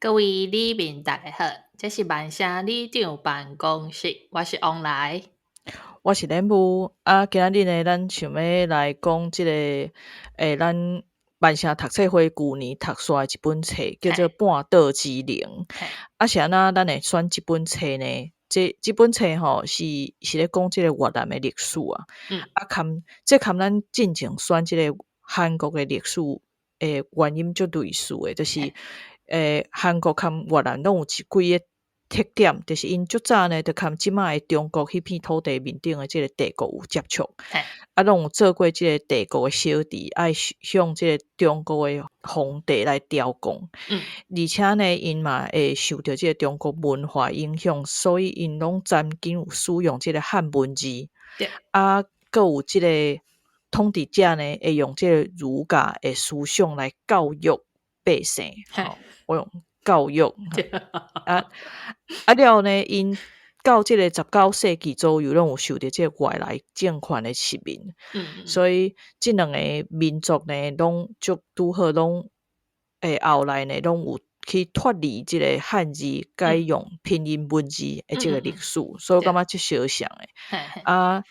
各位里民大家好，這是萬城里長辦公室，我是王來，我是蓮霧。啊，今仔日呢，咱想欲來講這個，咱萬城讀冊會舊年讀煞的一本冊，叫做《半島之靈》。啊，是按怎咱會選這本冊呢？這本冊吼是咧講這個越南的歷史啊。啊，含咱進前選這個韓國的歷史的原因足類似的，就是韓國含越南攏有一幾个特點，就是𪜶足早呢，就含這擺的中國彼片土地面頂的這個帝國有接觸，啊，攏有做過這個帝國的小弟，愛向這個中國的皇帝來朝貢。而且呢，𪜶嘛會受著這個中國文化影響，所以𪜶攏曾經有使用這個漢文字。啊，閣有這個統治者呢，會用這個儒家的思想來教育百姓。吼，我用教育。啊了呢，𪜶到這個19世紀左右，攏有受著這個外來政權的殖民。所以這兩个民族呢，攏足拄好攏後來呢，攏有去脫離這個漢字，改用拼音文字的這個歷史，所以我感覺足相像的。啊，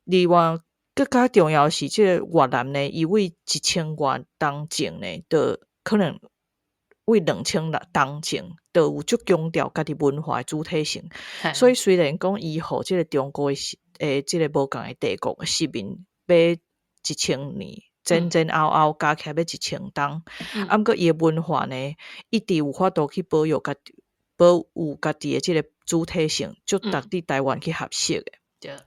另外閣較重要是，這個越南呢，伊對1000外冬前呢，就可能對2000冬前，就有足強調家己文化的主體性。所以雖然講伊予這個中國的這個無仝的帝國殖民欲1000年，前前後後加起來欲1000冬，啊，毋過伊的文化呢，一直有法度去保育家己，保有家己的這個主體性，足值佇台灣去學習的。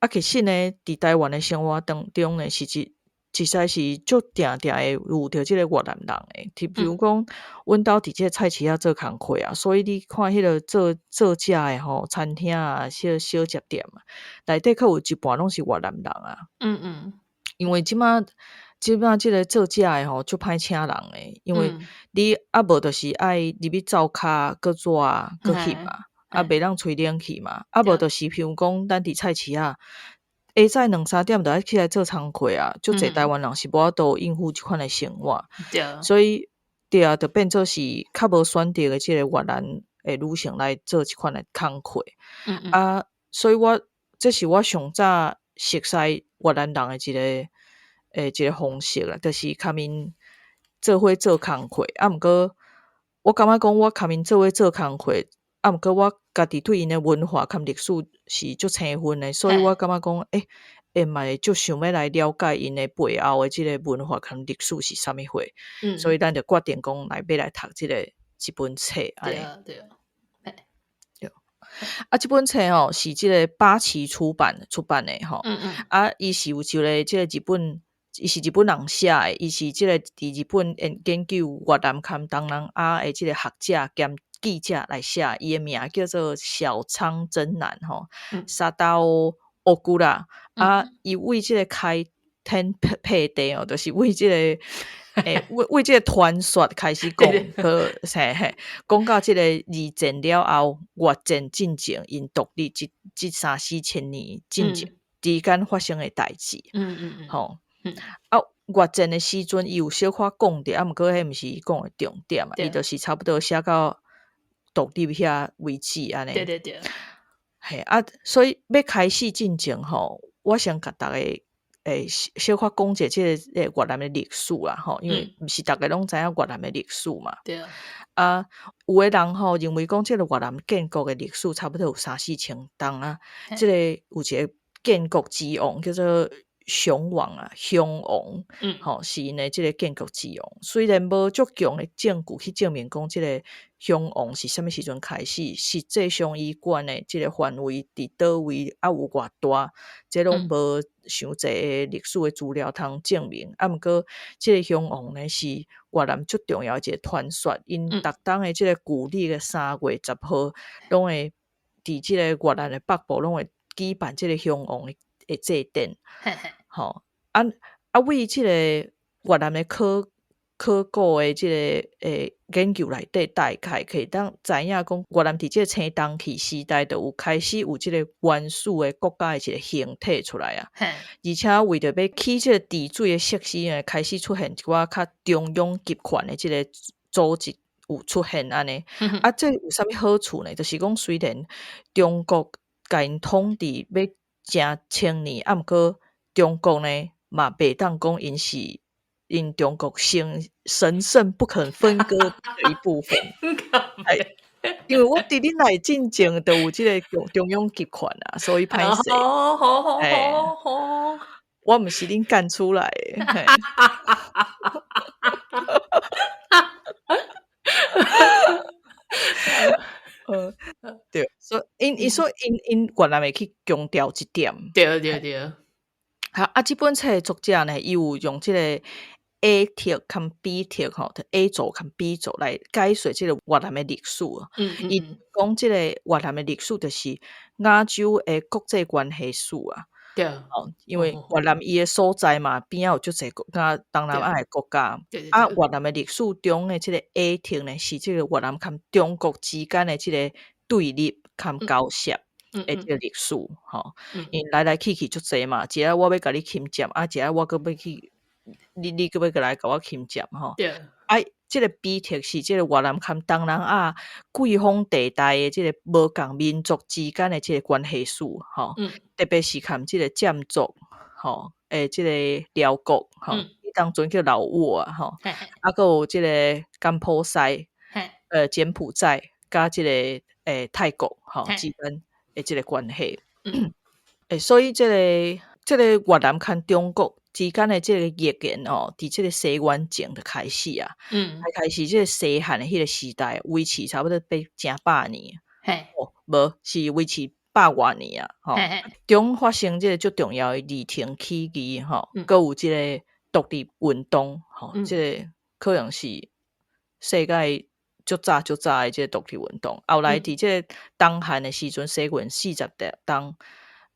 啊，其實呢，佇台灣的生活當中呢，是一實在是足定定會遇著這個越南人的。就比如講，阮兜佇這個菜市仔做工課啊，所以你看彼個做做食的吼，餐廳啊，小小食店啊，內底閣有一半攏是越南人啊。因為這擺這個做食的吼，足歹請人的，因為你啊無就是愛入去灶跤閣紙閣翕嘛，啊袂當吹冷氣嘛，啊無就是譬如講，咱佇菜市仔，下早兩三點就愛起來做工課啊，足濟台灣人是無法度應付這款的生活。所以對啊，就變做是較無選擇的這個越南的女性來做這款的工課。啊，所以我這是我上早熟似越南人的一個方式啦，就是共𪜶做伙做工課。啊，毋過我感覺講我共𪜶做伙做工課，啊，毋過我家己對𪜶的文化佮歷史是足青分的，所以我感覺講，嘛會足想欲來了解𪜶的背後的這個文化佮歷史是啥物貨。所以咱就決定講來欲來讀這本冊按呢。對啊，對啊。對。啊，這本冊吼是這個八旗出版的吼。啊，伊是有一個這個日本，伊是日本人寫的，伊是這個佇日本研究越南佮東南亞的這個學者兼記者來寫，伊的名叫做小倉真男吼，沙達奧奧古拉。啊，伊為這個開天闢地哦，就是為這個為這個傳說開始講，去嘿嘿，講到這個二戰了後，越戰進前𪜶獨立這三四千年進前之間發生的代誌。吼。啊，越戰的時陣，伊有小可講著，啊，毋過彼毋是伊講的重點啊，伊就是差不多寫到獨立遐為止按呢。對對對。嘿，啊，所以欲開始進前吼，我先共逐家小可講者這個越南的歷史啦吼，因為毋是逐家攏知影越南的歷史嘛。啊，有的人吼認為講這個越南建國的歷史差不多有三四千冬啊。這個有一個建國之王叫做雄王啊，雄王，吼，是𪜶的這個建國之王。雖然無足強的證據去證明講這個雄王是啥物時陣開始，實際上伊管的這個範圍佇佗位，啊有偌大，這攏無傷濟的歷史的資料通證明。啊，毋過這個雄王呢是越南足重要的一個傳說，𪜶逐冬的這個舊曆的3月10號，攏會佇這個越南的北部攏會舉辦這個雄王的祭典。吼，啊啊，為這個越南的考古的這個研究內底，大概可以當知影講，越南佇這個青銅器時代就有開始有這個原始的國家的一個形體出來啊。而且為著欲起這個治水的設施呢，開始出現一寡較中央集權的這個組織。有出現按呢。啊，這有啥物好處呢？就是講雖然中國共𪜶統治欲成千年，啊，毋過中國呢嘛袂當講𪜶是𪜶中國神聖不可分割的一部分。因為我佇恁來進前就有這个中央集權啊，所以歹勢。我毋是恁幹出來的。對，所以𪜶所以𪜶越南會去強調這點。對對對。好，啊，這本冊的作者呢，伊有用這個 A 特佮 B 特吼，A 組佮 B 組來解說這個越南的歷史。伊講這個越南的歷史就是亞洲的國際關係史啊。對。因為越南伊的所在嘛，邊仔有足濟國家，東南亞的國家。啊，越南的歷史中的這個 A 特呢，是這個越南佮中國之間的這個對立佮交涉的這個歷史吼。𪜶來來去去足濟嘛，一下我欲共你侵佔，啊，一下我閣欲去，你閣欲過來共我侵佔吼。啊，這個 B 特是這個越南佮東南亞季風地帶的這個無仝民族之間的這個關係史吼。特別是佮這個占族吼，這個寮國吼，當陣叫老撾啊吼。啊，閣有這個柬埔寨，柬埔寨佮這個泰國吼之間的這個關係。所以這個越南佮中國之間的這個淵源哦，佇這個西元前就開始啊，開始這個西漢的彼個時代，維持差不多欲成百年。哦，無，是維持百外年啊。吼，中發生這個足重要的二停起義吼，閣有這個獨立運動吼，這個可能是世界足早足早的這個獨立運動。後來佇這個東漢的時陣，西元40冬，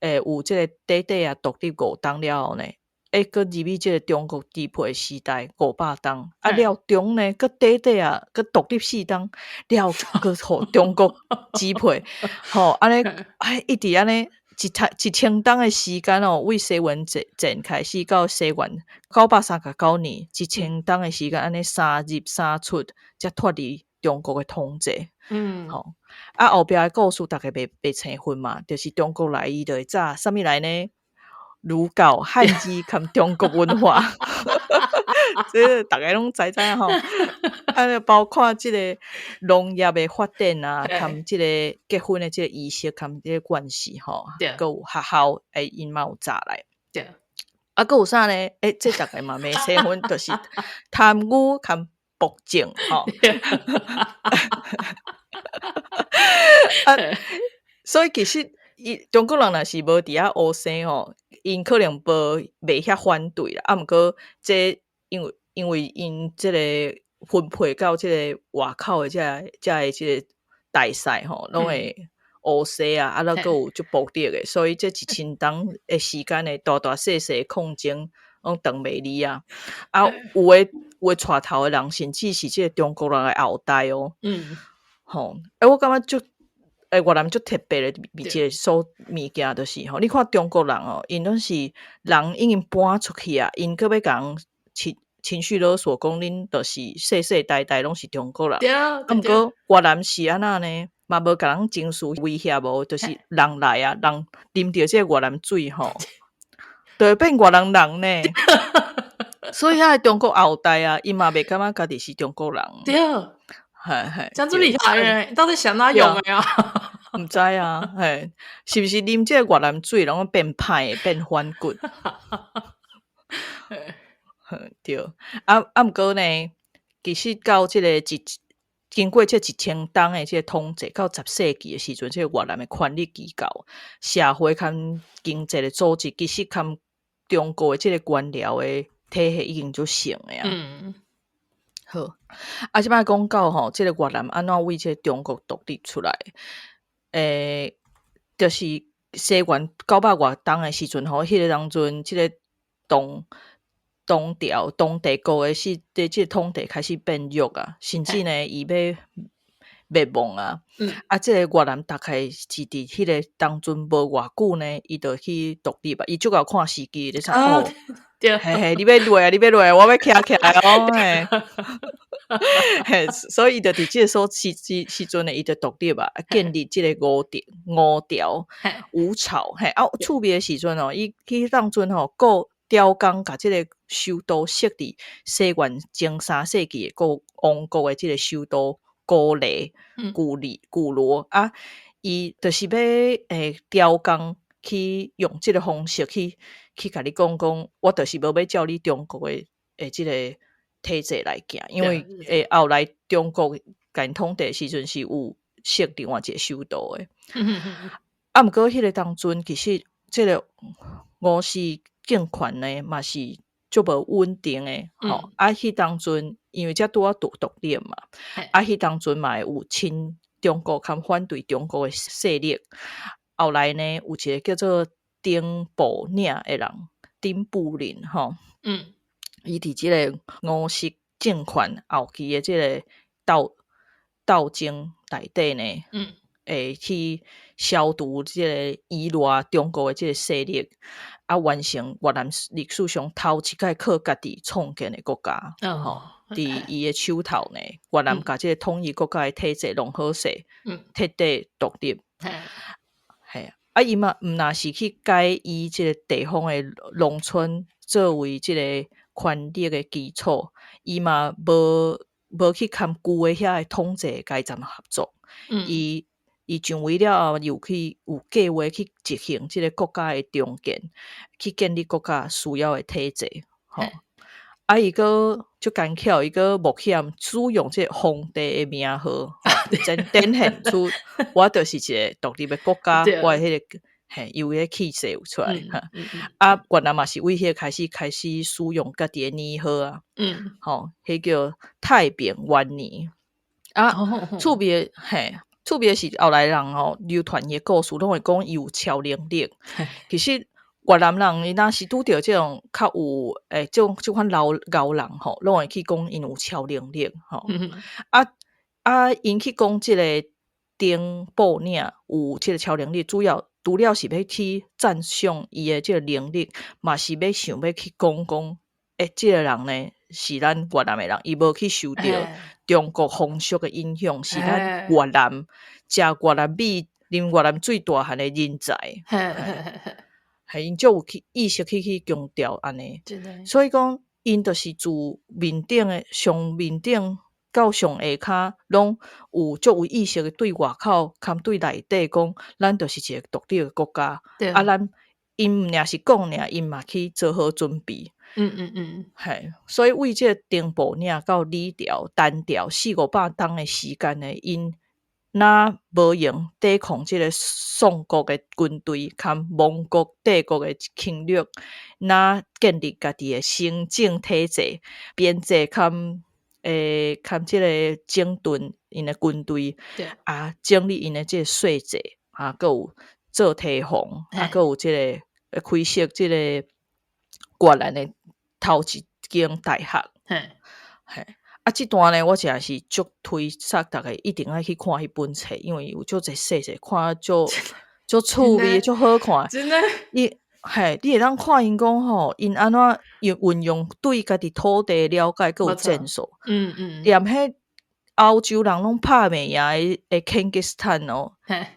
有這個短短啊獨立5冬了後呢，閣入去這個中國支配時代500冬，啊了中呢，閣短短啊，閣獨立4冬，了閣予中國支配，吼，按呢，哎，一直按呢，1000冬的時間哦，為西元前開始到西元939年，1000冬的時間，按呢三入三出，才脫離中國的統治。吼，啊後壁的故事逐家袂青分嘛，就是中國來伊就會早啥物來呢？儒教、漢字佮中國文化，這個逐家攏知知吼。啊，包括這個農業的發展啊，佮這個結婚的這個儀式，佮這個關係吼，閣有學校，𪜶嘛有早來。啊，閣有啥呢？這逐家嘛袂青分，就是貪污佮暴政吼。啊，所以其實伊中國人若是無佇遐烏生吼，𪜶可能無袂遐反對啦。啊，毋過這因為𪜶這個分配到這個外口的這個這個大細吼，攏會烏西啊，啊，閣有足暴力的，所以這1000冬的時間的大大細細的抗爭攏斷袂離啊。啊，有的帶頭的人，甚至是這個中國人的後代哦。吼，我感覺足。越南足特別的一個所物件就是吼，你看中國人哦，𪜶攏是人已經搬出去啊，𪜶閣欲共人情緒勒索，講恁就是世世代代攏是中國人。對啊，啊，毋過越南是按怎呢？嘛無共人情緒威脅無，就是人來啊，人啉著這個越南水吼，就會變越南人呢。所以遐个中國後代啊，伊嘛袂感覺家己是中國人。對。嘿嘿，這樣子厲害欸，到底想哪用的啊？毋知啊，嘿，是毋是啉這個越南水，攏變歹，變反骨？對，啊啊，毋過呢，其實到這個一經過這1000冬的這個統治，到10世紀的時陣，這個越南的權力機構、社會佮經濟的組織，其實佮中國的這個官僚的體系已經足像的啊。好，啊，這擺講到吼，這個越南按怎為這個中國獨立出來？就是西元900外冬的時陣吼，彼個當陣，這個唐朝唐帝國的時，這個統治開始變弱啊，甚至呢，伊欲滅亡啊。啊，這個越南大概是佇彼個當陣無偌久呢，伊就去獨立啊。伊足𠢕看時機，咧啥哦，對，嘿嘿，你欲落啊，你欲落，我欲徛起來哦，嘿。嘿，所以伊就佇這個所時時時陣呢，伊就獨立啊，建立這個五朝五朝五朝。嘿，啊，趣味的時陣哦，伊去當陣吼，顧刁工共這個首都設佇西元前三世紀的國王國的這個首都高麗、古里、古羅啊，伊就是欲刁工去用這個方式去去共你講講，我就是無欲照你中國的這個體制來行，因為後來中國共𪜶統治的時陣是有設另外一個首都的。啊，毋過彼個當陣其實這個五世政權呢嘛是足無穩定的，吼，啊，彼當陣因為才拄仔獨獨立嘛，啊，彼當陣嘛會有親中國佮反對中國的勢力。後來呢，有一個叫做丁寶嶺的人，丁布林吼，伊佇這個五世政權後期的這個鬥鬥爭內底呢，會去消除這個依賴中國的這個勢力，啊，完成越南歷史上頭一擺靠家己創建的國家。吼，佇伊的手頭呢，越南共這個統一國家的體制弄好勢，徹底獨立。嘿，啊，伊嘛毋若是去改以這個地方的農村作為這個權力的基礎，伊嘛無無去共舊的遐个統治階層合作。伊伊上位了後，又去有計劃去執行這個國家的重建，去建立國家需要的體制。吼，啊，伊閣足奸巧，伊閣冒險使用這個皇帝的名號，展展現出我就是一個獨立的國家，我的彼個嘿，有彼個氣勢有出來。啊，越南嘛是為彼個開始開始使用家己的年號啊，吼，彼叫太平元年。啊，趣味的嘿，趣味的是後來人吼流傳伊的故事，攏會講伊有超能力。其實越南人伊若是拄著這種較有欸，這種這款老𠢕人吼，攏會去講𪜶有超能力吼。啊啊，𪜶去講這個丁布領有這個超能力，主要除了是欲去讚賞伊的這個能力，嘛是欲想欲去講講，欸，這個人呢是咱越南的人，伊無去受著中國風俗的影響，是咱越南食越南米、啉越南水大漢的人才。係𪜶足有去意識去去強調按呢，所以講𪜶就是自面頂的上面頂到上下跤，攏有足有意識的對外口含對內底講，咱就是一個獨立的國家。啊，咱𪜶毋爾是講爾，𪜶嘛去做好準備。嘿，所以為這個丁布領到李朝、陳朝四五百冬的時間呢，𪜶若無閒抵抗這個宋國的軍隊，含蒙古帝國的侵略，若建立家己的行政體制、編制，含含這個整頓𪜶的軍隊，啊，整理𪜶的這個稅制，啊，閣有做堤防，啊，閣有這個開設這個越南的頭一間大學。嘿。啊，這段呢，我真的是足推捒逐家一定愛去看彼本冊，因為有足濟細節，看足足趣味，足好看。真的？你嘿，你會當看𪜶講吼，𪜶按怎用運用對家己土地的了解，閣有戰術。連彼歐洲人攏拍袂贏的成吉思汗哦，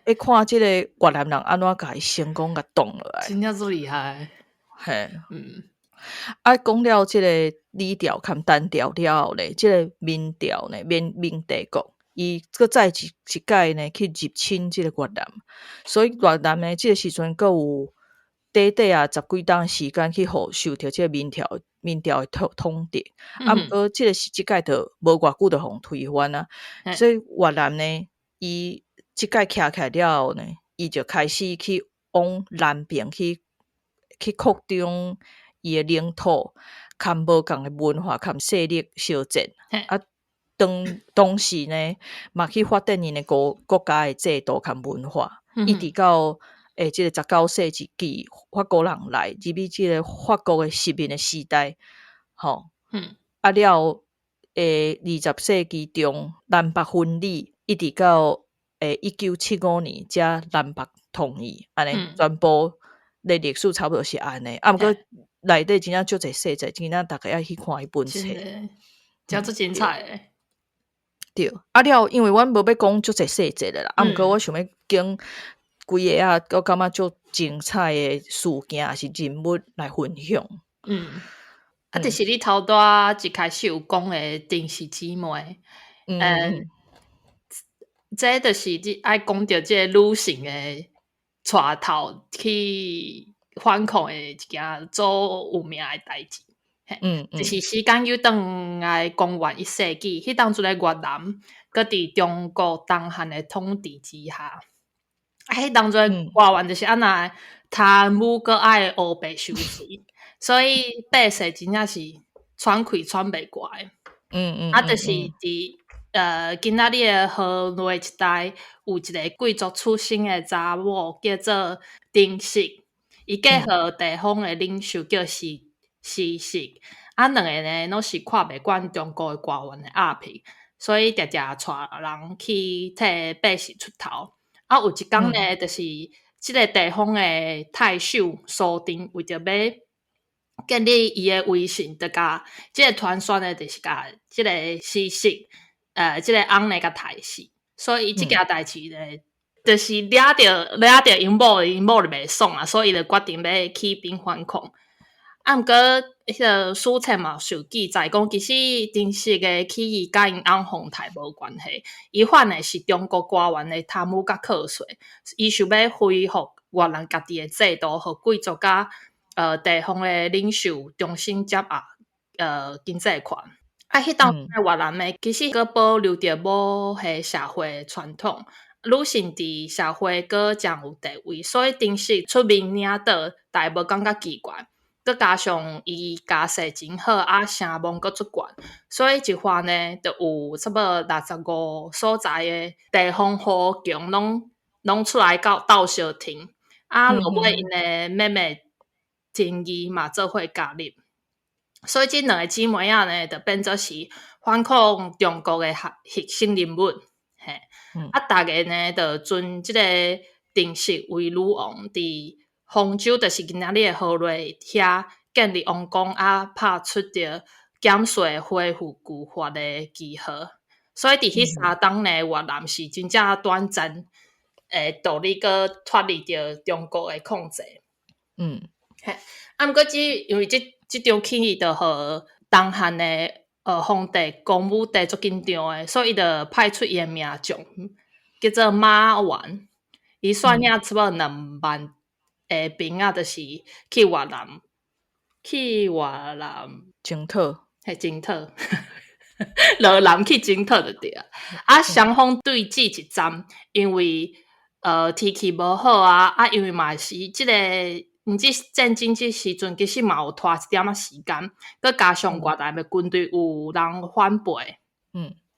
會看這個越南人按怎共伊成功共擋落來。真正足厲害。嘿。啊，講了這個李朝含陳朝了後咧，這個明朝呢，明明帝國，伊閣再一一擺呢去入侵這個越南，所以越南呢，這個時陣閣有短短啊十幾冬時間去予受著這個明朝明朝的統統治，啊，毋過這個是這擺就無偌久就予人推翻啊，所以越南呢，伊這擺徛起來了後呢，伊就開始去往南邊去去擴張伊的領土，含無仝的文化含勢力相戰，啊，當當時呢，嘛去發展𪜶的國國家的制度含文化，一直到這個19世紀法國人來入去這個法國的殖民的時代，吼，啊了20世紀中南北分離，一直到1975年才南北統一，按呢全部的歷史差不多是按呢，啊，毋過內底真正足濟細節，真正逐家愛去看彼本冊，真正足精彩的。對，啊了，因為阮無欲講足濟細節的啦，啊，毋過我想欲揀幾个啊，我感覺足精彩的事件，抑是人物來分享。啊，就是你頭拄仔一開始有講的陳氏姊妹，這就是你愛講著這個女性的帶頭去反抗的一件足有名的代誌。就是時間又轉來公元1世紀，彼當陣的越南，閣佇中國東漢的統治之下。啊，彼當陣官員就是按怎貪污，閣愛烏白收稅，所以百姓真正是喘氣喘袂過來。啊，就是佇今仔日的河內一帶，有一个貴族出身的查某，叫做陳氏，伊嫁予地方的領袖叫施施適，啊，兩个呢攏是看袂慣中國的官員的壓迫，所以定定帶人去替百姓出頭。啊，有一工呢，就是這个地方的太守蘇定為著欲建立伊的威信，就共這个傳說呢，就是共這个施適，這个翁呢共刣死。所以這件代誌呢，就是惹著惹著𪜶某，𪜶某就袂爽啊，所以伊就決定欲起兵反抗。啊，毋過彼个史冊嘛有記載講，其實陳氏的起義佮𪜶翁洪泰無關係，伊反的是中國官員的貪污佮課稅，伊想欲恢復越南家己的制度，予貴族佮地方的領袖重新掌握經濟權。啊，彼當陣越南的其實閣保留著母系社會傳統，女性佇社會閣誠有地位，所以陳氏出面領導，大家無感覺奇怪。閣加上伊家世真好，啊聲望閣足懸，所以一番呢，就有差不多65所在的地方豪強攏攏出來鬥鬥相挺。啊，落尾𪜶的妹妹陳儀嘛做伙加入，所以這兩个姊妹仔呢，就變做是反抗中國的核心人物。嘿，啊，逐家呢，就尊這个陳氏為女王，佇豐州，就是今仔日的河內遐建立王宮，啊，拍出著減稅恢復舊法的旗號。所以佇彼3冬呢，越南是真正短暫會獨立，閣脫離著中國的控制。嘿，啊，毋過這因為這這場起義就予東漢的皇帝光武帝足緊張的，所以伊就派出伊的名將叫做馬援，伊率領差不多2萬的兵仔，就是去越南，去越南征討，嘿，征討，落南去征討就對啊。啊，雙方對峙一陣，因為天氣無好啊，啊，因為嘛是這个，毋這戰爭這時陣其實嘛有拖一點仔時間，閣加上越南的軍隊有人反背，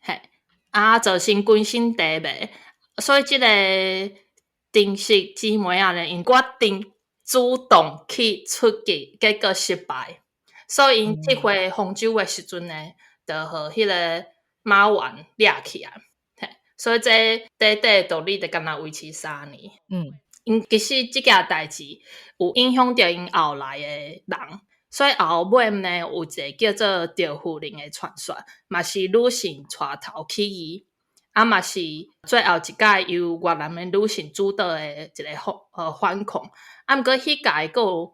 嘿，啊，造成軍心低迷，所以這个陳氏姊妹仔呢，𪜶決定主動去出擊，結果失敗，所以𪜶撤回豐州的時陣呢，就予彼个馬援掠起來，嘿，所以這短短獨立就干焦維持3年。𪜶其實這件代誌有影響著𪜶後來的人，所以後尾呢有一个叫做趙夫人的傳說，嘛是女性帶頭起義，啊嘛是最後一屆由越南的女性主導的一个反抗。啊，毋過彼屆閣有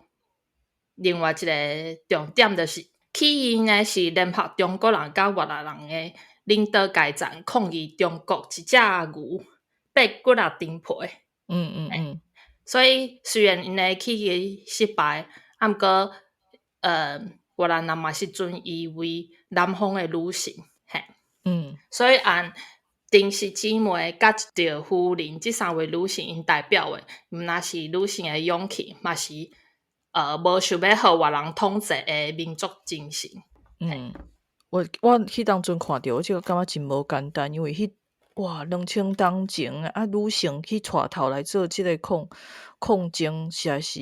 另外一个重點，就是起義呢是聯合中國人佮越南人的領導階層抗議中國一隻牛八幾仔張皮。所以雖然𪜶的起義失敗，啊，毋過越南人嘛是尊伊為南方的女神，嘿。所以按陳氏姊妹佮趙夫人這三位女性，𪜶代表的，毋但是女性的勇氣，嘛是無想欲予外人統治的民族精神。我彼當陣看著，我就感覺真無簡單，因為彼哇2000冬前啊，女性去帶頭來做這个抗抗爭，實在是，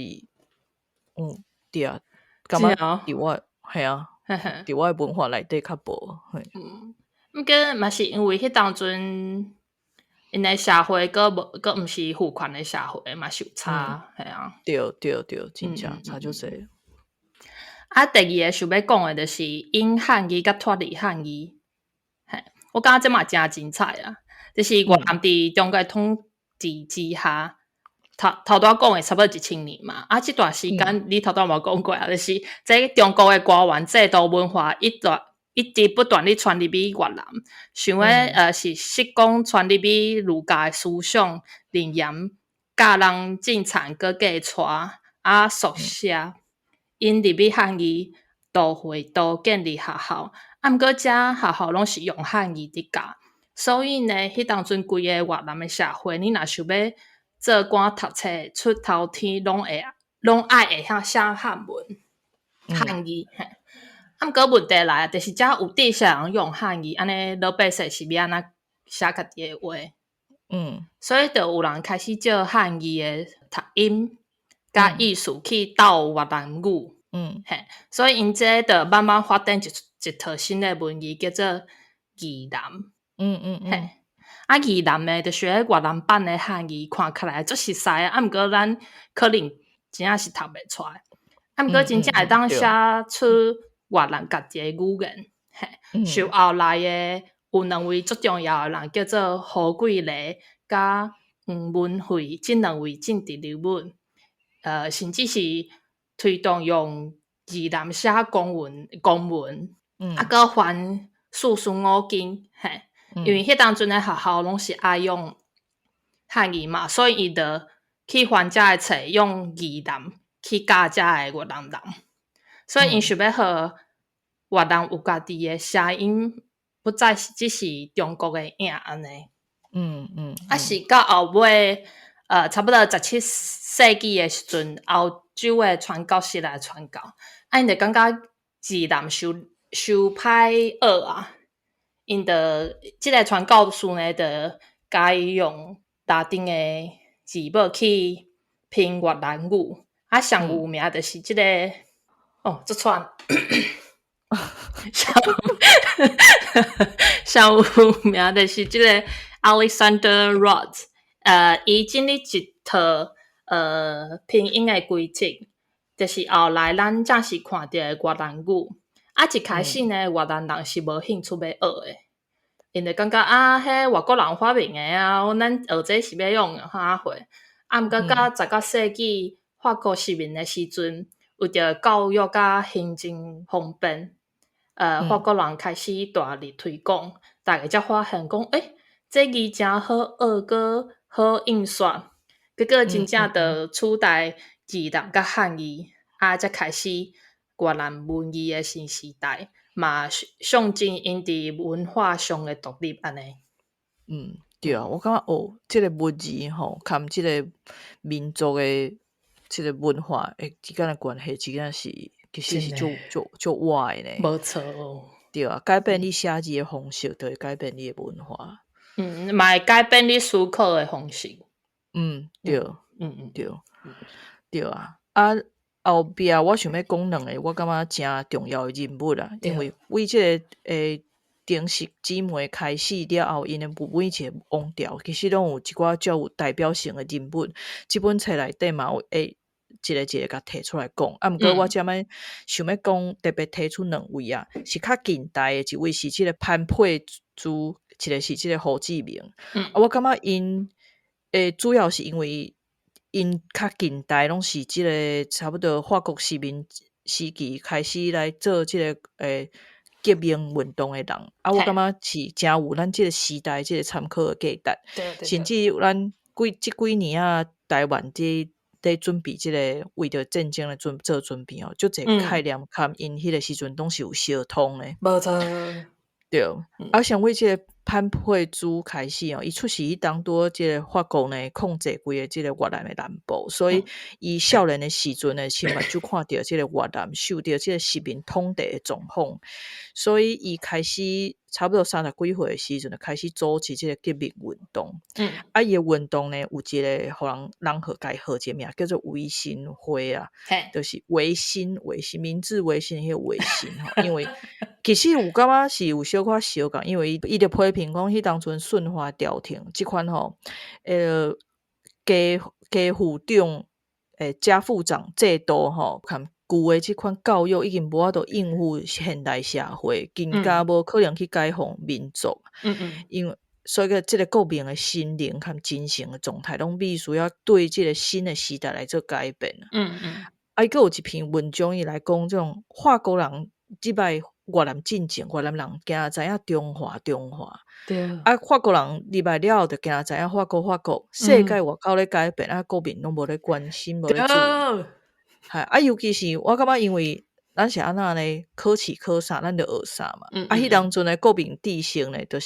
對啊，感覺佇我嘿啊，佇我的文化內底較無。嗯，毋過嘛是因為彼當陣𪜶的社會閣無閣毋是父權的社會嘛是有差，嘿啊。對對對，真正差足濟。啊，第二个想欲講的就是引漢語佮脫離漢語。嘿，我感覺這嘛誠精彩啊！就是越南佇中國統治之下，頭頭拄仔講的差不多1000年嘛。啊，這段時間你頭拄仔嘛講過啊，就是這中國的官員制度文化一直不斷咧傳入去越南，想欲是識講傳入去儒家的思想，靈驗教人進田閣嫁娶啊，書寫引入去漢語都會都建立學校，啊，毋過遮學校攏是用漢語佇教，所以呢，彼當陣規个越南的社會，你若想欲做官讀冊出頭天，攏愛會曉寫漢文漢語。嘿，啊，毋過問題來啊，就是遮有知識人用漢語，按呢老百姓是欲按怎寫家己的話？所以就有人開始借漢語的讀音佮意思去鬥越南語。嘿，所以𪜶這就慢慢發展一套新的文字，叫做字南。嘿，啊，字南呢，就是彼越南版的漢語，看起來足熟似，啊，毋過咱可能真正是讀袂出來。啊，毋過真正會當寫出越南家己的語言。嘿，受後來的有兩位足重要的人，叫做胡桂雷佮黃文惠，這兩位政治人物，甚至是推動用字南寫公文，啊，閣翻四書五經，嘿，因為彼當陣的學校攏是愛用漢語嘛，所以伊就去翻遮的冊，用字南去教遮的越南人，所以𪜶想欲予越南有家己的聲音，不再只是中國的影按呢。啊，是到後尾，差不多17世紀的時陣，歐洲的傳教士來傳教，啊，𪜶就感覺字南傷傷歹學啊，𪜶就這个傳教士呢，就共伊用拉丁的字母去拼越南語，啊，上有名就是這个，哦，這串。上有名就是這个 Alexander Rud，伊建立一套拼音的規則，就是後來咱正式看著的越南語。啊，一開始呢，越南人是無興趣欲學的，𪜶就感覺啊，彼外國人發明的啊，咱學這是欲用啥貨？啊，毋過到19世紀法國殖民的時陣，為著教育佮行政方便，法國人開始大力推廣，大家才發現講，欸，這字誠好學，閣好印刷，結果真正就取代字南佮漢語，啊，才開始越南文字的新時代，嘛象徵𪜶佇文化上的獨立按呢。嗯，對啊，我感覺哦，這个文字吼，佮這个民族的這个文化的之間的關係，真正是其實是足足足活的呢。無錯。對啊，改變你寫字的方式，就會改變你的文化。嗯，嘛會改變你思考的方式。嗯，對，對，對啊。啊，後壁我想欲講兩个，我感覺誠重要的人物啊，因為為這个丁氏姊妹開始了後，𪜶的每一个王朝，其實攏有一寡較有代表性的人物。這本冊內底嘛有會一个一个共提出來講。啊，毋過我這擺想欲講特別提出兩位啊，是較近代的，一位是這个潘佩珠，一个是這个胡志明。啊，我感覺𪜶主要是因為𪜶較近代，攏是這个差不多法國殖民時期開始來做這个革命運動的人。啊，我感覺是誠有咱這个時代這个參考的價值。甚至咱這幾年啊，台灣佇準備這个為著戰爭來做準備哦，足濟概念佮𪜶彼个時陣攏是有相通的。無錯。對，啊，像為這个潘佩珠開始哦，伊出世彼當拄這个法國呢控制規个這个越南的南部，所以伊少年的時陣呢，親目睭看著這個越南受著這个殖民統治的狀況，所以伊開始差不多30幾歲的時陣就開始組織這個革命運動。啊，伊的運動呢，有一个予人共伊號一個名叫做維新會啊，就是維新維新明治維新彼个維新吼，因為其實有感覺是有小可相仝，因為伊就批評講，彼當陣順化朝廷這款吼，家家父長、家父長制度吼，佮舊的這款教育已經無法度應付現代社會，更加無可能去解放民族。因為所以個這个國民的心靈佮精神的狀態，攏必須要對這个新的時代來做改變。啊，伊閣有一篇文章，伊來講這種法國人這擺越南戰爭，越南人驚知影中華中華。啊，法國人入來了後，就驚知影法國法國，世界外口咧改變，啊，國民攏無咧關心，無咧注意。係啊，尤其是我感覺，因為咱是按怎呢？考試考啥，咱就學啥嘛。啊，彼當陣的國民知識呢，就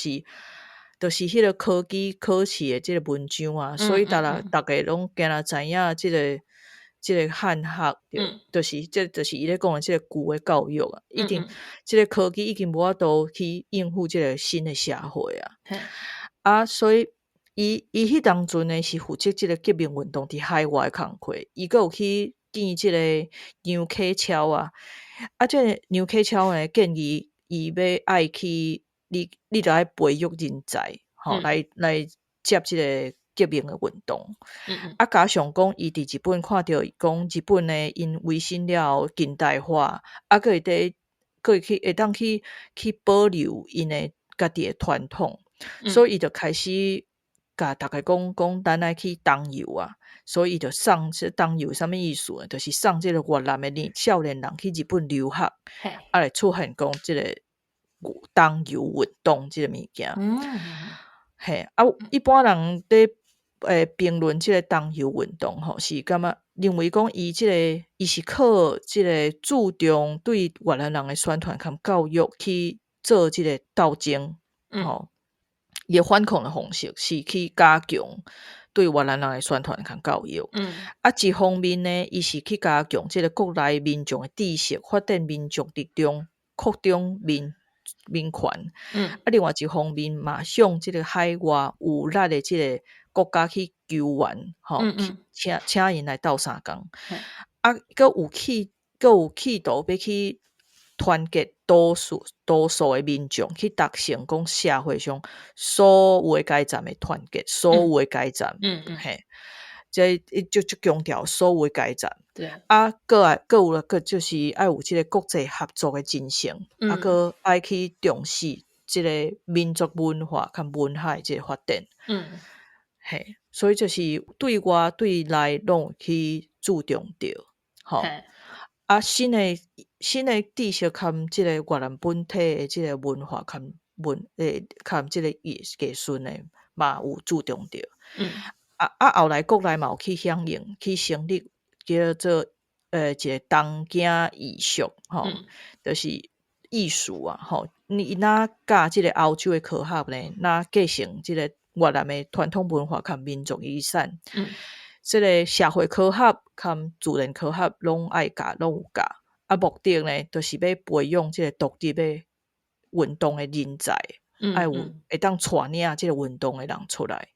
是彼个科舉考試的這个文章啊，所以逐人逐家攏驚若知影這个漢學，就是這就是伊咧講的這个舊的教育啊，已經這个科技已經無法度去應付這个新的社會啊。啊，所以伊彼當陣呢是負責這个革命運動佇海外的工課，伊閣有去見這个楊啟超啊，啊，這个楊啟超呢建議伊欲愛去。你著愛培育人才，吼，來接這个革命的運動。啊，加上講，伊佇日本看著講日本呢，𪜶維新了後近代化，啊，閣會佇閣會去會當去保留𪜶的家己的傳統，所以伊就開始共逐家講講，咱愛去東遊啊。所以伊就送這東遊啥物意思呢？就是送這个越南的年少年人去日本留學，啊，來出現講這个東遊運動這个物件。嘿，啊，一般人佇評論這个東遊運動吼，是感覺認為講伊這个伊是靠這个注重對越南人的宣傳佮教育去做這个鬥爭，吼，伊的反抗的方式是去加強對越南人的宣傳佮教育。啊，一方面呢，伊是去加強這个國內民眾的知識，發展民族力量，擴張民權。啊，另外一方面嘛，向這个海外有力的這个國家去求援，吼，請𪜶來鬥相共。啊，閣有企圖欲去團結多數的民眾，去達成講社會上所有的階層的團結，所有的階層。嘿，這伊就足強調所有的階層。啊，閣來閣有閣就是愛有這个國際合作的精神，啊，閣愛去重視這个民族文化佮文學的這个發展。嘿，所以就是對外對內攏有去注重著，吼。啊，新的知識佮這个越南本體的這个文化佮文，佮這个藝術呢，嘛有注重著。啊，後來國內嘛有去響應，去成立叫做一个東京藝術，吼，就是藝術啊，吼，你若教這个歐洲的科學呢，若繼承這个越南的傳統文化佮民族遺產。這个社會科學佮自然科學攏愛教，攏有教。啊，目的呢，就是欲培養這个獨立的運動的人才，愛有會當帶領這个運動的人出來。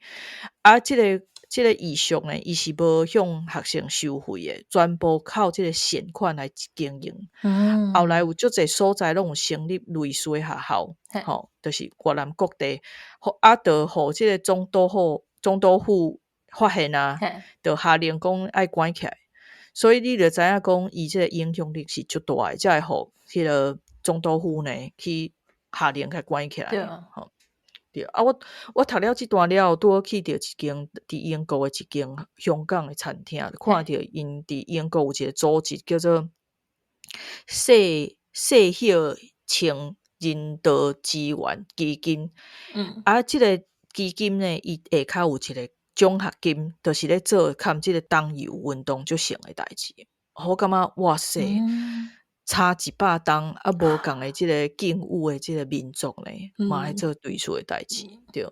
啊，這个藝術呢，伊是無向學生收費的，全部靠這个善款來經營。後來有足濟所在攏有成立類似的學校，吼，就是越南各地，啊，就予這个總督府發現啊，就下令講愛關起來。所以你就知影講，伊這个影響力是足大的，才會予彼个總督府呢去下令共關起來。吼，對啊，我讀了這段了後，拄好去著一間佇英國的一間香港的餐廳，看著𪜶佇英國有一个組織叫做世協清人道支援基金。啊，這个基金呢，伊下跤有一个獎學金，就是咧做佮這个東遊運動足像的代誌。我感覺哇塞，差100冬啊，無仝的這个境遇的這个民族呢，嘛咧做類似的代誌。對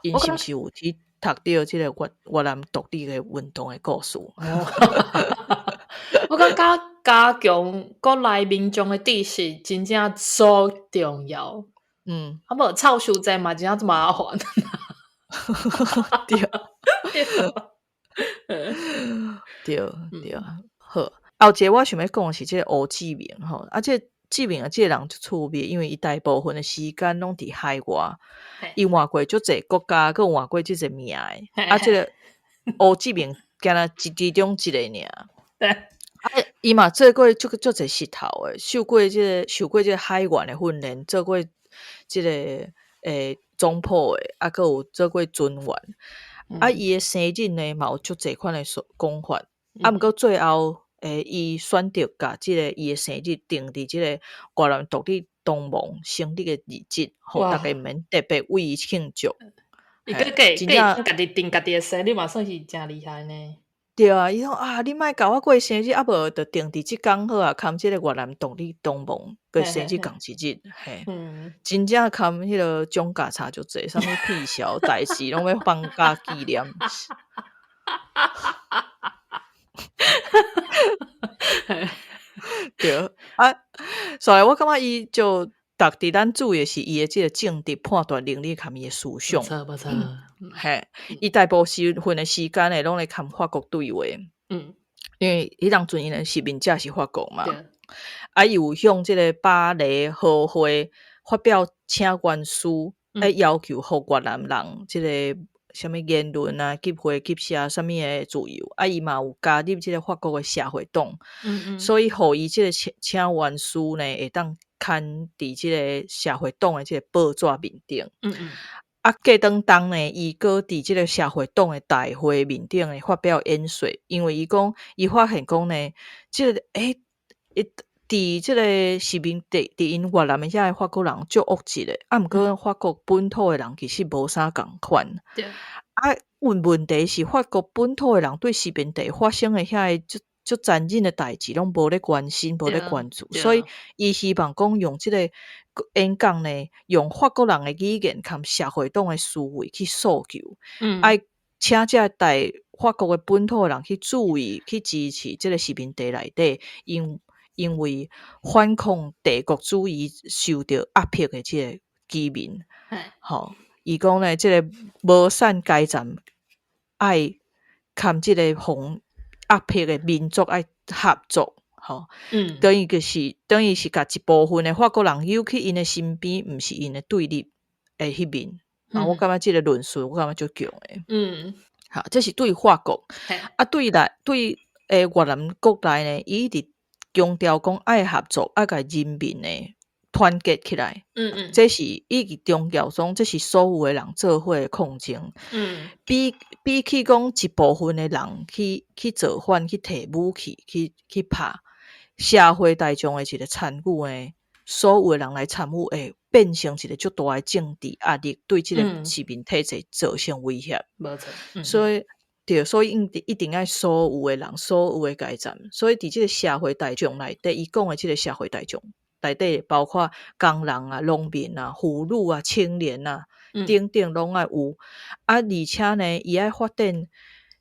，𪜶是毋是有去讀著這个越南獨立的運動的故事？我感覺加強國內民眾的知識真正足重要。啊無臭傷濟嘛，真正足麻煩。對。對對，好。後一个我想欲講的是這个胡志明吼，啊，這個志明啊，這個人足趣味，因為伊大部分的時間攏佇海外，伊換過足濟國家，閣換過足濟名的。啊，這個胡志明敢若一其中一个爾。啊，伊嘛做過足足濟穡頭的，受過這個海員的訓練，做過這個總鋪的，啊，閣有做過船員。啊，伊的生日呢嘛有足濟款的說講法。啊，毋過最後，伊選擇共這個伊的生日定佇這個越南獨立同盟成立的日子，予逐家毋免特別為伊慶祝。伊閣計計家己定家己的生日嘛，算是誠厲害呢。對啊，伊講啊，你莫共我過生日，啊無就定佇這工好啊，含這個越南獨立同盟的生日共一日，嘿，真正含彼个獎價差足濟，啥物屁小代誌攏欲放假紀念。對啊，所以我感覺伊就值得咱注意的是伊的這個政治判斷能力佮伊的思想。無錯無錯。嘿，伊大部分的時間呢，攏咧佮法國對話。因為彼當陣𪜶的殖民者是法國嘛。啊，伊有向這個巴黎和會發表請願書，來要求予越南人這個啥物言論啊、集會、結社啥物的自由。啊，伊嘛有加入這個法國的社會黨。所以，予伊這個請願書呢，會當刊佇這個社會黨的這個報紙面頂。啊，過當當呢，伊閣佇這個社會黨的大會面頂呢發表演說，因為伊講，伊發現講呢，這個佇這個殖民地，佇𪜶越南的遐个法國人足惡質的，啊，毋過法國本土的人其實無啥仝款。啊，問題是法國本土的人對殖民地發生的遐个足足殘忍的代誌，攏無咧關心，無咧關注，所以伊希望講用這個演講呢，用法國人的語言佮社會黨的思維去訴求，愛請這大法國的本土的人去注意、去支持這個殖民地內底，因為反抗帝國主義受著壓迫的這個居民，吼，伊講呢，這個無產階層愛佮這個予壓迫的民族愛合作，吼，等於就是共一部分的法國人誘去𪜶的身邊，毋是𪜶的對立的彼面。啊，我感覺這個論述，我感覺足強的。好，這是對法國。啊，對內對越南國內呢，伊一直強調講愛合作，愛共人民呢團結起來。這是伊一直強調講，這是所有的人做伙的抗爭。比起講一部分的人去造反、去提武器、去拍，社會大眾的一個參與呢，所有的人來參與，會變成一個足大的政治壓力，對這個殖民體制造成威脅。無錯。所以對，所以一定愛所有的人，所有的階層。所以佇這個社會大眾內底，伊講的這個社會大眾內底，包括工人啊、農民啊、婦女啊、青年啊等等，攏愛有。啊，而且呢，伊愛發展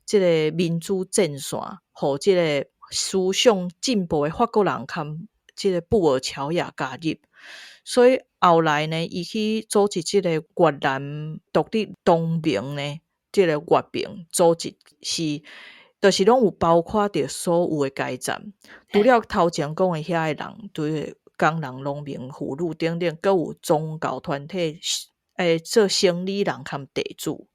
這個民主陣線，予這個思想進步的法國人佮這個布爾喬亞加入。所以後來呢，伊去組織這個越南獨立同盟呢，這個越盟組織是，就是攏有包括著所有的階層，除了頭前講的遐個人，對工人、農民、婦女等等，閣有宗教團體，做生理人佮地主，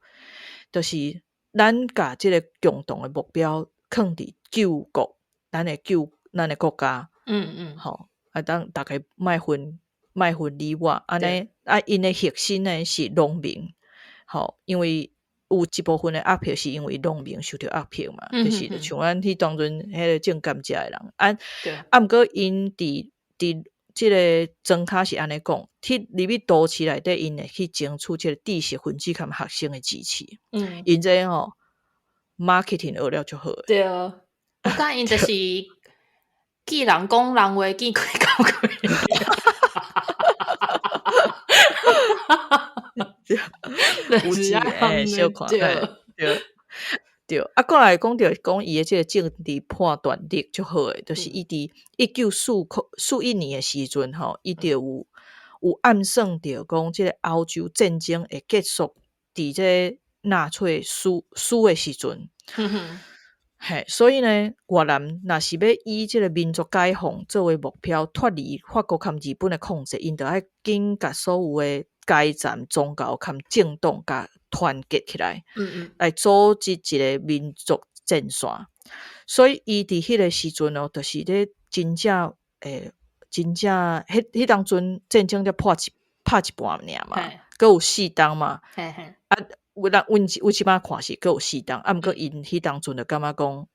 就是咱共這個共同的目標囥佇救國，咱會救咱的國家。吼，啊，當逐家莫分你我，按呢啊，𪜶的核心呢是農民，吼，因為有一部分的壓迫是因為農民受著壓迫嘛，就是像咱彼當陣彼個種甘蔗的人，啊，啊，毋過𪜶佇這個莊跤是按呢講，去入去都市內底，𪜶會去爭取這個知識分子佮學生的支持。𪜶這吼 marketing 學了足好的。對啊，我感覺𪜶就是見人講人話，見鬼講鬼。有錢小看，對對。啊，過來講著講伊的這個政治判斷力足好的，就是伊佇1941年的時陣吼，伊就有暗算著講，這個歐洲戰爭會結束佇這個納粹輸的時陣。嘿，所以呢，越南若是欲以這個民族解放作為目標，脫離法國佮日本的控制，𪜶就愛緊共所有的階層、宗教佮政黨共團結起來，來組織一個民族陣線。所以伊佇彼个時陣哦，就是咧真正真正彼當陣戰爭才拍一半爾嘛，閣有4冬嘛。啊，阮這擺看是閣有四冬，啊，毋過𪜶彼當陣就感覺講，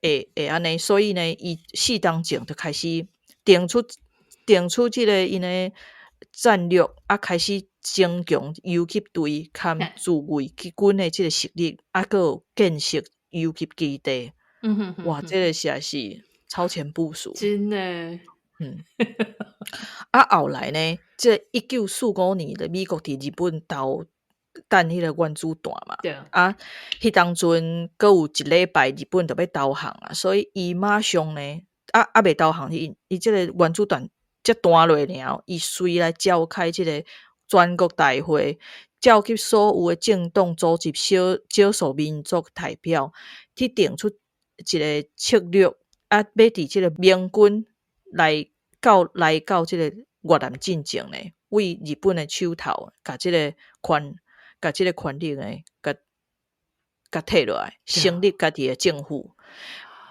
會按呢，所以呢，伊4冬前就開始定出這個𪜶的戰略，啊，開始增強游擊隊佮自衛軍的這個實力，啊，閣有建設游擊基地。哇，這個實在是超前部署。真的。啊，後來呢，這1945年的美國佇日本投彈彼個原子彈嘛。啊，彼當陣閣有一禮拜日本就欲投降啊，所以伊馬上呢，啊，猶未投降，伊這個原子彈才彈落爾，伊隨來召開這個全國大會，召集所有的政黨組織、少數民族代表，去定出一個策略，啊，欲佇這個盟軍來到這個越南進前呢，對日本的手頭，共這個權力呢，共提落來，成立家己的政府。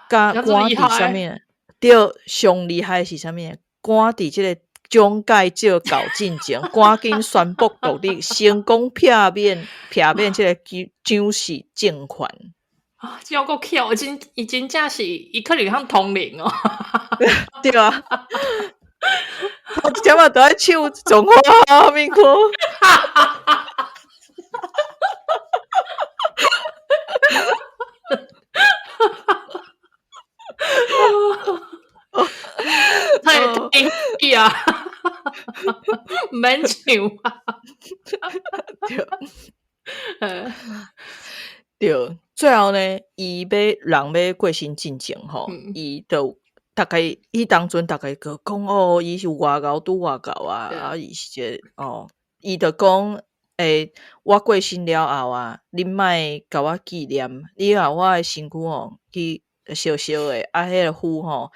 佮趕佇啥物？對，上厲害是啥物？趕佇這個蔣介石到進前，趕緊宣布獨立，成功避免這個蔣氏政權。啊，這閣巧，伊真正是，伊可能通通靈哦。對啊，我一點仔都愛唱中華民國。太得意啊！毋免唱啊！對，對，最後呢，伊欲人欲過身進前吼，伊就逐家彼當陣逐家閣講哦，伊是偌𠢕拄偌𠢕啊，啊，伊是一个哦，伊就講，我過身了後啊，恁莫共我紀念，你予我的身軀吼去燒燒的，啊，彼個符吼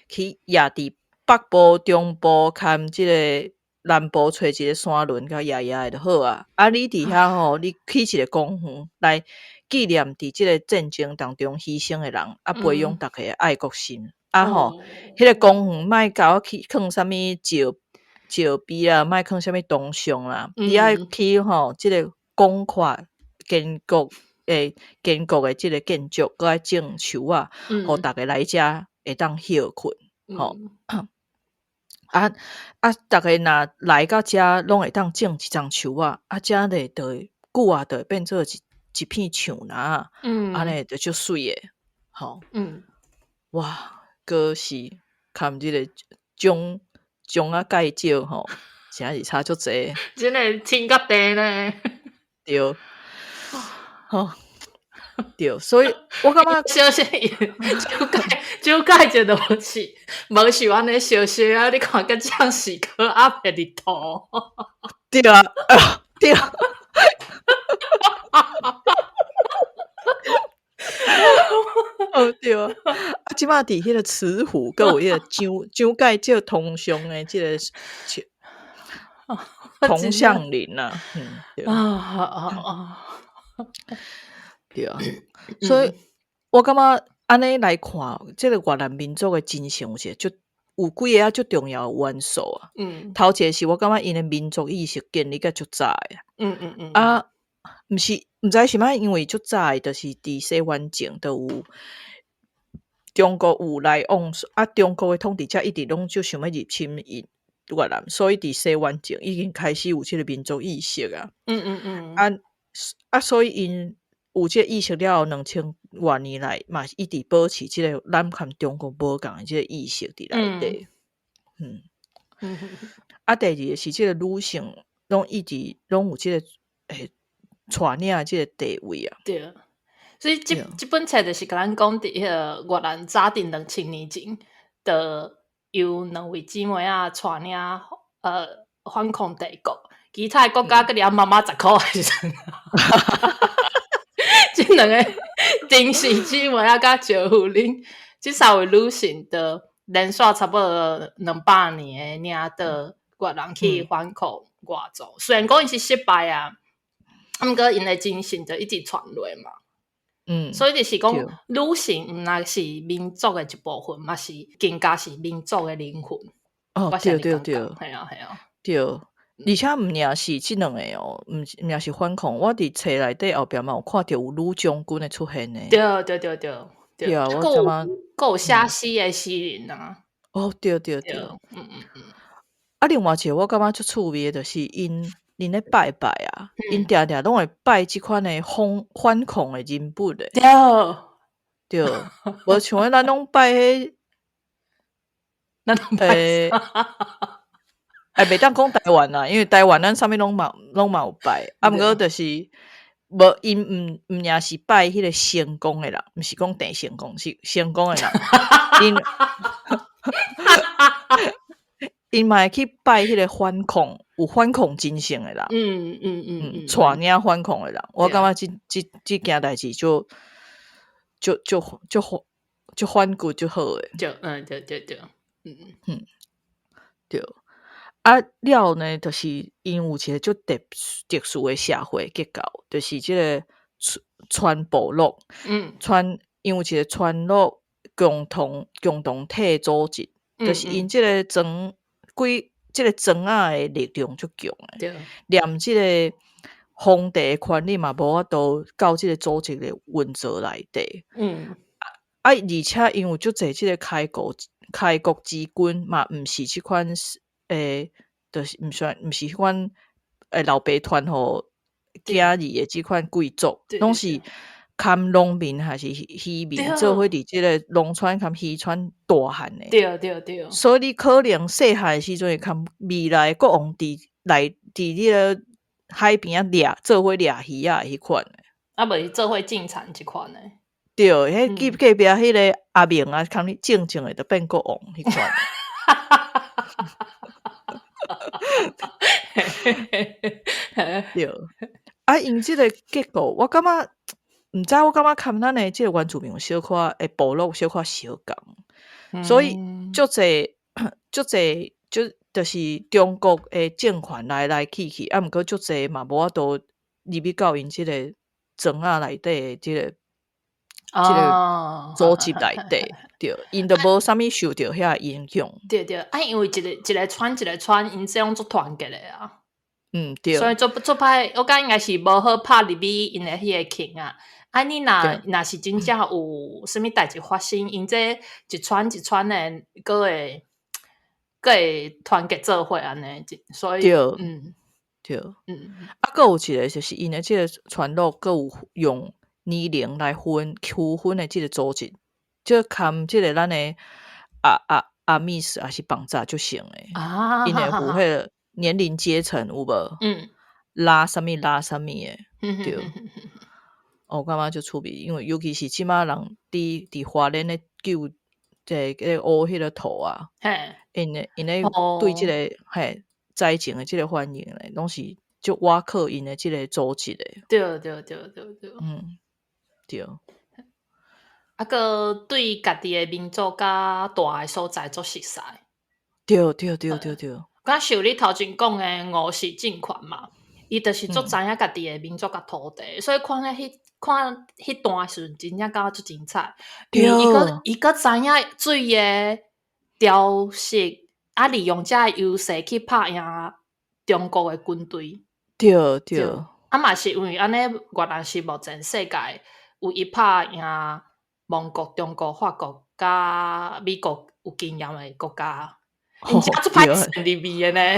去掖佇北部、中部含這个南部揣一个山崙，共掖掖的就好啊。啊，你佇遐吼，你起一个公園來紀念佇這个戰爭當中犧牲的人，啊，培養逐家的愛國心。啊吼，彼個公園莫共我去囥啥物石碑啦，莫囥啥物銅像啦，你愛起吼這个廣闊堅固堅固的這个建築，閣愛種樹仔，予逐家來遮會當歇睏吼。啊啊！逐家若來到遮，攏會當種一叢樹仔，啊，遮咧就會久啊，就會變做一片樹林，按呢就足媠的，吼。哇！閣是含這個蔣仔介石吼，真是差足濟。真的天佮地呢。對。吼。對，所以我感覺小息，蔣介石就是無像按呢小息啊！你看佮將士閣壓迫佇塗。對啊，對啊。哦對啊，啊，這擺佇彼個慈湖，閣有彼個蔣介石銅像的這個銅像林啊，對。啊啊啊！對啊，所以我感覺按呢來看，這個越南民族的精神有一個足有幾个足重要的元素啊。頭一個是我感覺𪜶的民族意識建立甲足早的。啊，毋是，毋知是毋因為足早的，就是佇西元前就有中國有來往，啊，中國的統治者一直攏足想欲入侵𪜶越南，所以佇西元前已經開始有這個民族意識啊。啊啊，所以𪜶有這個意識了後，2000外年來嘛一直保持這個咱佮中國無仝的這個意識佇內底。啊，第二个是這個女性攏一直攏有這個帶領這個地位啊。對，所以這本冊就是共咱講，佇彼個越南早佇2000年前，就由兩位姊妹仔帶領反抗帝國，其他的國家閣掠媽媽10箍的時陣。這兩个丁氏姊妹仔佮趙夫人，這三位女性，就連續差不多200年的領導越南去反抗外族。雖然講伊是失敗啊，毋過𪜶的精神就一直傳落嘛。所以就是講，女性毋但是民族的一部分，嘛是更加是民族的靈魂。哦，對對對，係啊係啊，對。而且毋爾是這兩个哦，毋爾是反抗。我佇冊內底後壁嘛有看著有女將軍的出現呢。對對對對對啊，我感覺閣有寫詩的詩人啊。哦，對對對，啊，另外一个我感覺足趣味的，就是𪜶咧拜拜啊，𪜶定定攏會拜這款的反抗的人物的。對，無像咱攏拜彼，咱攏拜欸，袂當講台灣啦，因為台灣咱啥物攏嘛有拜，啊，毋過就是無𪜶毋爾是拜彼個成功的人，毋是講鄭成功，是成功的人。𪜶嘛會去拜彼個反抗，有反抗精神的人。帶領反抗的人，我感覺這件代誌就就就就就反骨就好的。就嗯，對對對，對。啊了呢，就是𪜶有一个足特殊的社會結構，就是這个村部落。村𪜶有一个村落共同體組織，就是𪜶這个莊規這个莊仔的力量足強的，連這个皇帝的權力嘛無法度到這个組織的運作內底。啊，而且𪜶有足濟這个開國之君嘛，毋是這款就是毋算毋是彼款老爸傳予囝兒的這款貴族，攏是含農民還是漁民做伙佇這个農村含漁村大漢的。對對對。所以你可能細漢的時陣會含未來國王佇你个海邊仔掠做伙掠魚仔彼款的。啊，無是做伙種田這款的。對，彼隔壁彼个阿明啊，含你種種的就變國王彼款。對，啊，𪜶這个結構，我感覺毋知，我感覺含咱的這个原住民有小可的部落有小可相仝，所以足濟足濟就是中國的政權來來去去，啊，毋過足濟嘛無法度入去到𪜶這个莊仔內底的這个組織內底，對，𪜶就無啥物受著遐影響。對對，啊，因為一个一个村一个村，𪜶這種足團結的啊。對。所以足歹，我感覺應該是無好拍入去𪜶的彼个坑啊。啊，你若是真正有啥物代誌發生，𪜶這一村一村的，閣會團結做伙按呢，所以，對，對，啊，閣有一个就是𪜶的這个村落，閣有用年齡來分區分的這个組織，這含這个咱的阿密斯還是磅仔足像的，𪜶會有彼个年齡階層有無？拉啥物拉啥物的，對。我感覺足趣味，因為尤其是這馬人佇花蓮咧救這個學彼个圖啊，𪜶咧對這个災情的這个反應咧，攏是足倚靠𪜶的這个組織的。對對對對對。對。啊，閣對家己的民族佮大的所在足熟似。對對對對對。敢像你頭前講的吳氏政權嘛，伊就是足知影家己的民族佮土地，所以看彼段時陣，真正感覺足精彩。因為伊閣知影水的調適，啊，利用這个優勢去拍贏中國的軍隊。對對。啊嘛是因為按呢，越南是目前世界唯一拍贏蒙古、中國、法國佮美國有經驗的國家。𪜶真足歹算入味的呢。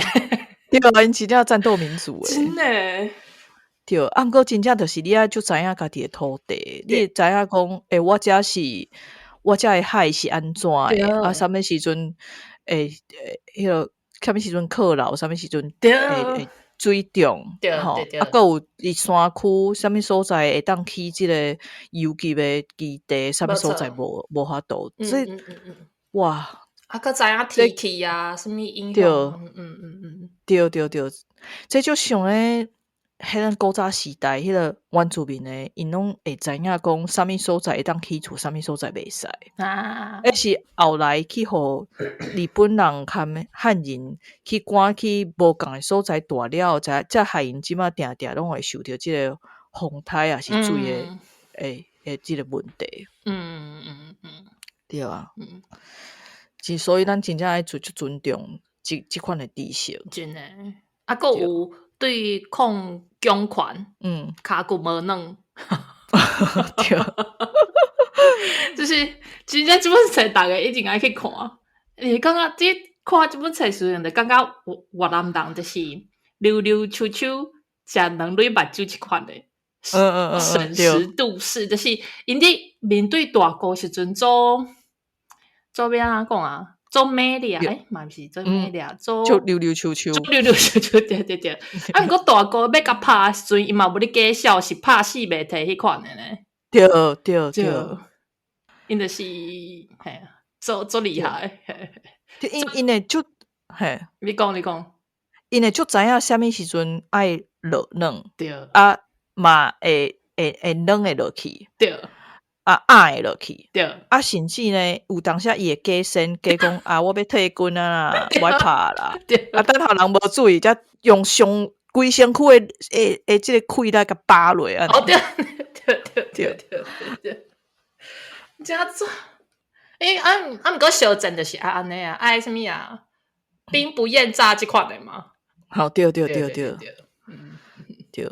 對啊，𪜶真正戰鬥民族的。真的。對，啊，毋過真正就是你愛足知影家己的土地，你會知影講，我遮的海是按怎的，啊，啥物時陣會，彼个啥物時陣客老，啥物時陣會水漲，吼，啊，閣有佇山區啥物所在會當起這个游擊的基地，啥物所在無法度，所以，哇！啊，閣知影天氣啊，啥物影響？對對對，這就像咧，彼咱古早時代，彼个原住民的，𪜶攏會知影講，啥物所在會當起厝，啥物所在袂使。彼是後來去予日本人含漢人去趕去無仝的所在住了後，才害𪜶這馬定定攏會受著這个風颱抑是水的的這个問題。對啊。所以咱真正愛尊尊重這款的知識。真的。啊，閣有對抗強權，跤骨無軟。對。就是真正這本冊，逐家一定愛去看。你感覺這看這本冊時陣，就感覺越南人就是溜溜秋秋食兩蕊目睭這款的。審時度勢，就是𪜶佇面對大國時陣做做欲按怎講啊？做美掠，欸，嘛毋是做美掠，做就溜溜秋秋，溜溜秋秋，對對對。啊，毋過大哥欲共拍的時陣，伊嘛無咧假笑，是拍死袂提彼款的呢。對對對，𪜶就是嘿，做做厲害。𪜶會足嘿，你講你講，𪜶會足知影啥物時陣愛落軟，對啊嘛會軟會落去，對。啊，壓會落去，對啊，甚至呢，有當時伊會假仙假講啊，我欲退軍啊啦，無愛拍啦，啊，等下人無注意，才用上規身軀的這个氣力共扒落啊！哦，對對對對對對，這做，欸，啊啊，毋過相戰就是愛按呢啊，愛啥物啊？兵不厭詐這款的嘛。好，對對對對，對，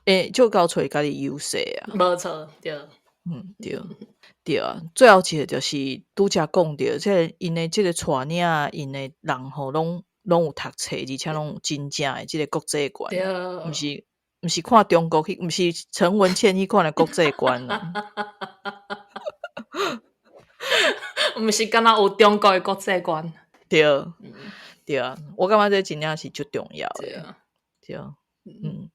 欸，就夠揣家己優勢啊！無錯，對。嗯，對，對啊，最後一个就是拄才講著，這个𪜶的這个帶領𪜶的人吼，攏有讀冊，而且攏有真正的這个國際觀，毋是看中國去，毋是陳文茜彼款的國際觀啊。毋是敢若有中國的國際觀。對，對啊，我感覺這真正是足重要的。對，嗯，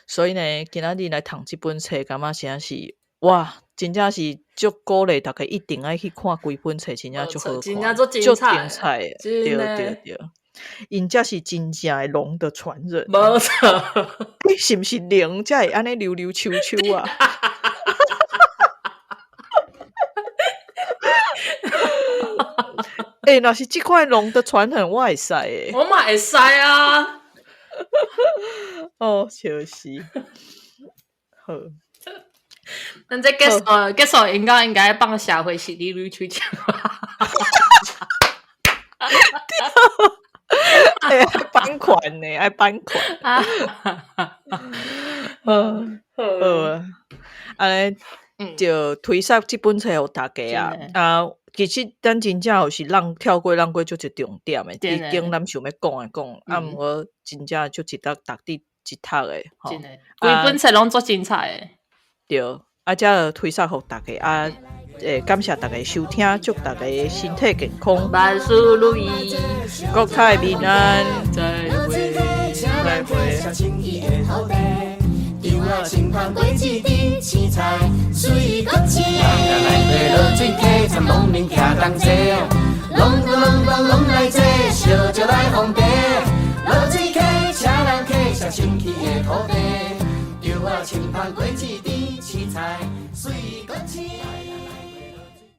所以呢，今仔日來讀這本冊，感覺真正是哇，真正是足鼓勵大家一定愛去看規本冊，真正足好看，足精彩，對對對，𪜶才是真正的龍的傳人，無錯，是毋是龍才會按呢溜溜秋秋啊？欸，若是這款龍的傳人，我會使欸，我嘛會使啊。哦，笑死，好。咱這結束結束，應該放社會是溜溜秋秋。欸，版權呢？愛版權。好，好啊，按呢就推薦這本冊予大家啊。啊，其實咱真正有是讓跳過讓過足一重點的，已經咱想欲講的講，啊，毋過真正足值得值得一讀的。真的，規本冊攏足精彩的。對，啊，這就推薦予大家啊，欸，感謝大家收聽，祝大家身體健康，萬事如意，國泰民安，再會，再會。稻仔清芳果子甜，凊彩水阁青。